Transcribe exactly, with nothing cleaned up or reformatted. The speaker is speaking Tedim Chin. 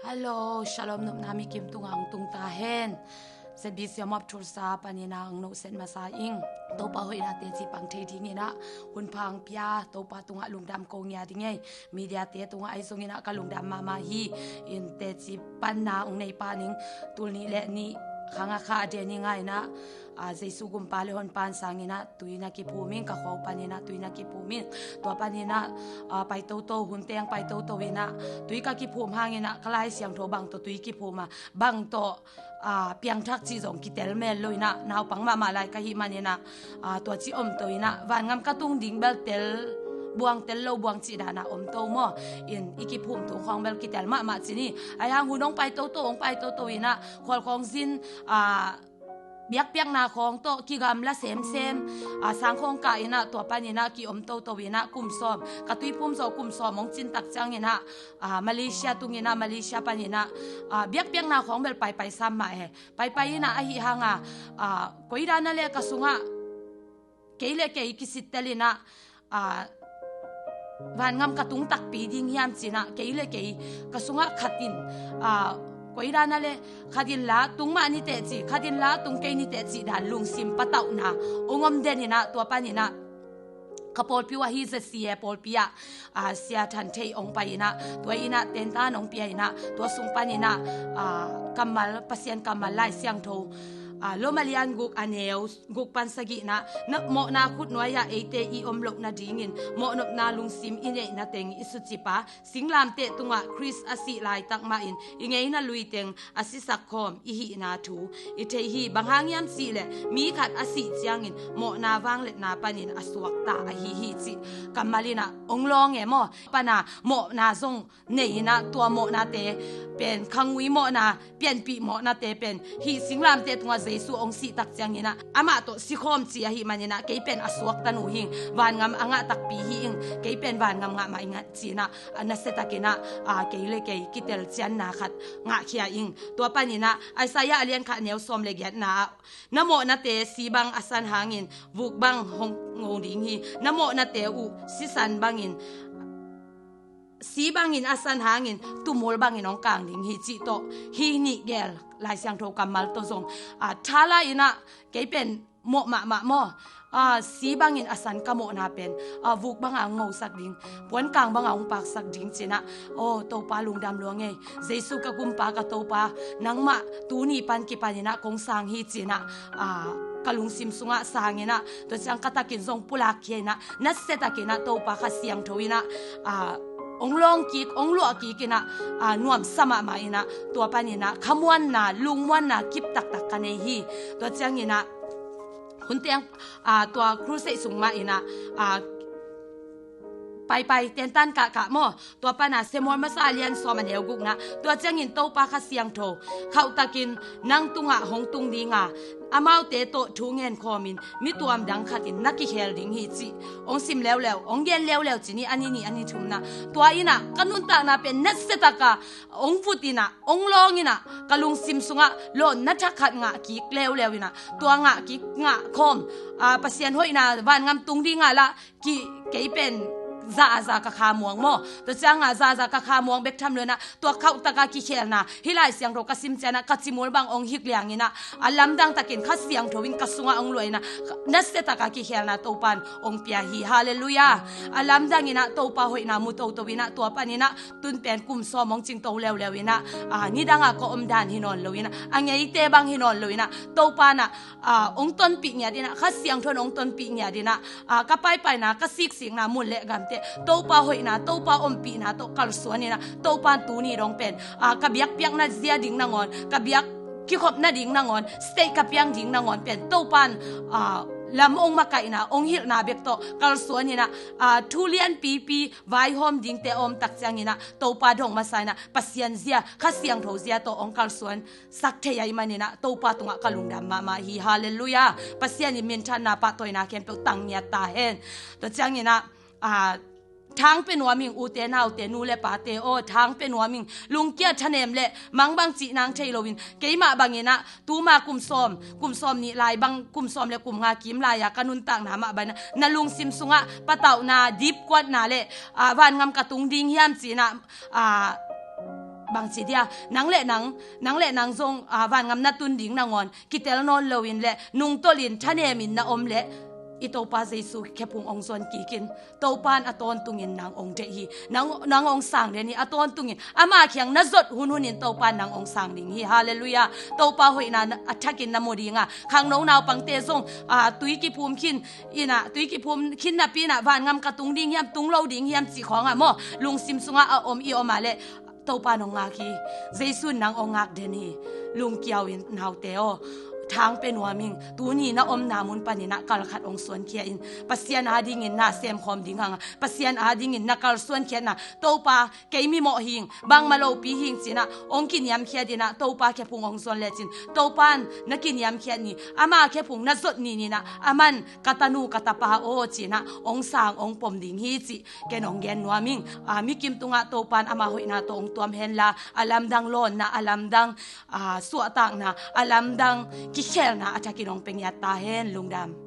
Hello, shalom, nopna mikim tungah hong tung ta hen. Z B C Home of Tulsa panin ah hong noset masa ing. Topa hoihna teci pang thei dingin ah hun pha hong pia, Topa tungah lungdam ko ngia ding ei. Media te tungah ahi zongin ah ka lungdam mahmah hi. In teci panna hong nei pa ning, tul nih le nih khang a kha a den hi ngai in ah, ah, Jesu gumpa le honpa in sangin ah tui na kiphum in, ka khua uh panin ah tui na kiphum in, tua panin ah, ah, pai toto, hun teng pai toto in ah, tui ka kiphum hangin ah ka Lai Siangtho bang tawh tui kiphum a, bang tawh, ah, piangthak cih zong kitel mel lo in ah, naupang mahmah lai ka hih manin ah, ah, tua ci om to in ah, vangam ka tung ding bel tel, buang tel lo buang cih dan ah om to maw. In i kiphum tung khawng bel kitel mahmah ci ni. Ahi hang hun hong pai toto, hong pai toto in ah, khual khawng zin, ah, biakpiakna khawng tawh kigamla semsem, ah, sang khawng kah in ah, tua panin ah ki om toto in ah, kum sawm, ka tuiphum zawh kum sawm hong cin tak ciangin ah, ah, Malaysia tungin ah, Malaysia panin ah, ah, biakpiakna khawng bel paipai sam mah e. Paipai in ah, ahi hang ah, ah, koi dan ah le ka sungah kei le kei kisittel in ah, ah, vangam ka tung takpi ding hiam ci in ah, kei le kei ka sungah khat in, ah, koi dan ah le khat in la tung mah ni teh ci, khat in la tung kei ni teh ci dan lungsim patauhna hong om den in ah, tua panin ah ka pawlpi uh ahi Z C A pawlpi ah, ah, Sia Than Thei hong pai in ah, tua in ah tentan hong pia in ah, tua sung panin ah, ah, kammal, Pasian kammal Lai Siangtho, ah, Loma lian guk a neu guk pan sagihna, na mawhna khutnuai ah eite i om loh nadingin mawhnopna lungsim i neihna teng i sucip a, singlamteh tungah Khrist a sih laitak mahin i ngeina lui teng a sisak khawm i hihna thu i thei hi. Bang hang hiam cih leh mi khat a sih ciangin mawhna vangliatna panin a suakta ahi hi cih kammal in ah hong lawng e maw. Pana mawhna zong nei in ah, tua mawhnate pen khangui mawhna, pianpih mawhnate pen hih singlamteh tungah Jesu hong sih tak ciangin ah, amah tawh sikhawm ci ahih manin ah, kei pen a suakta nu hi ing, vangam a ngah takpi hi ing, kei pen vangam ngah mah ing ci in ah, a nasia takin ah, a, kei le kei kitel cianna khat ngahkhia ing. Tua panin ah Isaiah a lian khat neu sawm le giatna ah, na mawhnate si bang a san hangin vuk bang hong ngo ding hi. Na mawhnate uh sisan bangin, si bangin a san hangin tumul bangin hong kang ding hi cih tawh, hih nih gel Lai Siangtho kammal tawh zong, a, thala in ah, kei pen mawh mahmah maw. A, si bangin a san ka mawhna pen, a, vuk banga hong ngosak ding, puankang banga hong paksak ding ci in ah, aw, Topa lungdam lua ngei. Jesu ka gumpa ka Topa, nangmah tuni pan kipan in ah kong sang hi ci in ah, a, ka lungsim sungah sang in ah, tua ciang ka takin zong pulak khia in ah, nasia takin ah Topa Kha Siangtho in ah, a, hong lawng kik, hong luah kik in ah, a, nuamsa mahmah in ah, tua panin ah khamuanna, lungmuanna kip taktak ka nei hi. Tua ciangin ah, hun teng, a, tua crusade sung mah in ah, a, paipai, tentan kahkah maw. Tua pana Samuel masa a lian sawm a neu gukna, tua ciangin Topa Kha Siangtho khauhtakin nang tungah hong tung ding a, amaute tawh thu ngen khawmin mi tuamdang khatin na kikhel ding hi cih hong sim leuleu, hong gen leuleu ci ni, a ni nih, a ni thumna. Tua in ah ka nuntakna pen nasia taka hong vut in ah, hong lawng in ah, ka lungsim sungah lawnna thak khat ngah kik leuleu in ah, tua ngah kik ngah khawm, a, Pasian hoihna vangam tung dingah lah ki, kei pen za a za ka kha muang maw. Tua ciangah za a za ka kha muang bek tham lo in ah, tua khauhtaka kikhelna, hih Lai Siangtho ka sim ciangah ka cimul bang hong hik liang in ah, a lamdang takin Kha Siangtho in ka sungah hong luah in ah, nasia taka kikhelna Topan hong pia hi. Halleluiah. A lamdang in ah Topa hoihna mu toto in ah, tua panin ah tun pen kum sawm hong cingto leuleu in ah, a, nidangah ka omdan hi nawn lo in ah, a ngeite bang hi nawn lo in ah, Topa in ah, a, hong tonpih ngiat in ah, Kha Siangtho in hong tonpih ngiat in ah, a, ka paipaina, ka siksikna mun le gamte Topa hoihna, Topa ompihna tawh kalsuan in ah, Topa in tuni dong pen, a, ka biakpiakna zia ding nangawn, ka biak kikhopna ding nangawn, state ka piang ding nangawn pen Topa in, a, lam hong makaihna, hong hilhna bek tawh kalsuan in ah, a, thu lianpipi vaihawm dingte a om tak ciangin ah, Topa dong masa in ah, Pasian zia, Kha Siangtho zia tawh hong kalsuan sak thei ahih manin ah, Topa tungah ka lungdam mahmah hi. Halleluiah. Pasian in minthanna, pahtawina khempeuh tang ngiat ta hen. Tua ciangin ah, a, thang pia nuam ing, ute naute, nu le pate aw, thang pia nuam ing. Lungkia thanem le mangbang cih nang thei loin, keimah bangin ah, tuma kum sawm, kum sawm nih lai bang, kum sawm le kum nga kim lai-a ka nuntakna mah bangin ah, na lungsim sungah patauhna, dipkuatna le, a, vangam ka tung ding hiam ci in ah, a, Bangci dia, nang le nang, nang le nang zong, a, vangam na tun ding nangawn kitel nawn loin le nungtolhin thanemin na om le i Topa Jesu khephung ong zuan kikin, Topa in a tawntungin nang ong deih hi. Nang, nang ong sang den hi, a tawntungin ama kiang na zot hunhunin Topa in nang ong sang ding hi. Halleluiah. Topa hoihna a thakin na mu dinga, khangno naupangte zong, a, tui kiphum khin inah, tui kiphum khin napi inah vangam ka tung ding hiam, tung lo ding hiam cih khawngah maw, lungsim sungah a om i om ah le Topa in ong ngak hi. Jesu in nang ong ngak den hi. Lungkiau in naute aw, thang pe nuam ing. Tuni na omna mun paninah kalkhat ong suankhia in, Pasian adingin na semkhawm ding hanga, Pasian adingin na kalsuankhiatna, Topa, kei mimawh hing, bangmah lopi hing cinah ong kiniamkhiat inah Topa khephung ong zuan lecin, Topa in na kiniamkhiat ni, ama khephung na zot ni ninah, aman ka tanu ka tapa aw cinah ong sang ong pom ding hi cih ken ong gen nuam ing. A, mikim tungah Topa in ama hoihna tawh ong tuam henla, a lamdang lawnna, a lamdang, a, suahtakna, a lamdang kikhelna a thakin ong pe ngiat ta hen. Lungdam.